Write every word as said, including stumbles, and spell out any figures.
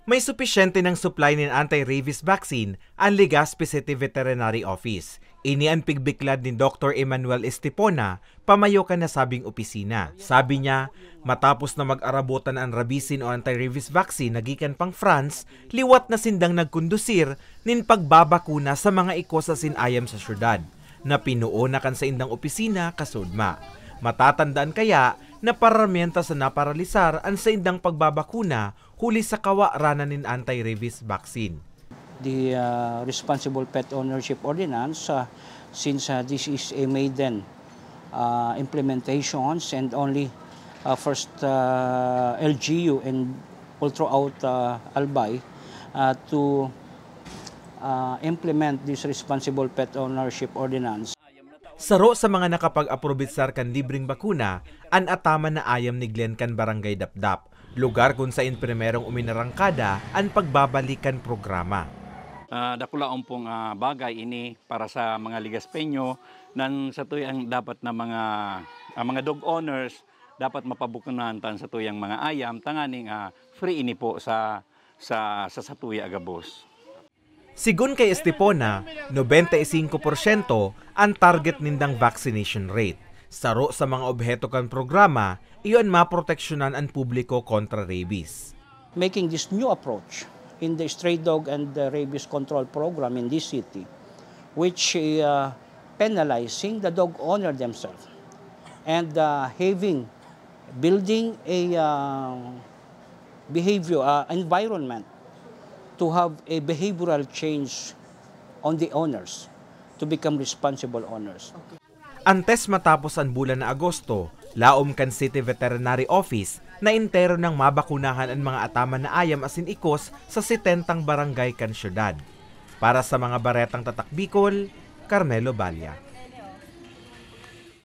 May supisyente nang supply nin anti-rabies vaccine an Legazpi City Veterinary Office. Ini an pigbiklad ni Doktor Emmanuel Estepona, pamayo kan nasabing opisina. Sabi niya, matapos na mag-arabotan an Rabicin o anti-rabies vaccine na gikan pang France, liwat na sindang nagkondusir nin pagbabakuna sa mga ikos asin ayam sa syudad, na pinuon na kan saindang opisina kasudma. Matatandaan kaya na paramiyan ta sa naparalisar an saindang pagbabakuna huli sa kawaranan nin anti-rabies vaccine. The uh, Responsible Pet Ownership Ordinance, uh, since uh, this is a maiden uh, implementations and only uh, first uh, L G U and all throughout uh, Albay uh, to uh, implement this Responsible Pet Ownership Ordinance. Saro sa mga nakapag-aprobitsar kan libreng bakuna an ataman na ayam ni Glenn kan Barangay Dapdap, lugar kun sain primerong uminarangkada an pagbabalik kan programa. Uh, dakulaon pong uh, bagay ini para sa mga Legaspeño nan satuyang dapat na mga uh, mga dog owners dapat mapabukunahan tan satuyang mga ayam tanganing uh, free ini po sa sa sa satuya gabos. Sigon kay Estepona, nobenta y singko porsyento an target nindang vaccination rate. Saro sa mga obheto kan programa iyo an maproteksyonan an publiko kontra rabies. Making this new approach in the stray dog and the rabies control program in this city, which uh, penalizing the dog owner themselves and uh, having building a uh, behavior uh, environment to have a behavioral change on the owners to become responsible owners. Antes matapos an bulan na Agosto, laom kan City Veterinary Office na entero nang mabakunahan an mga ataman na ayam asin ikos sa setentang barangay kan syudad. Para sa mga Baretang Tatak Bicol, Carmelo Balla.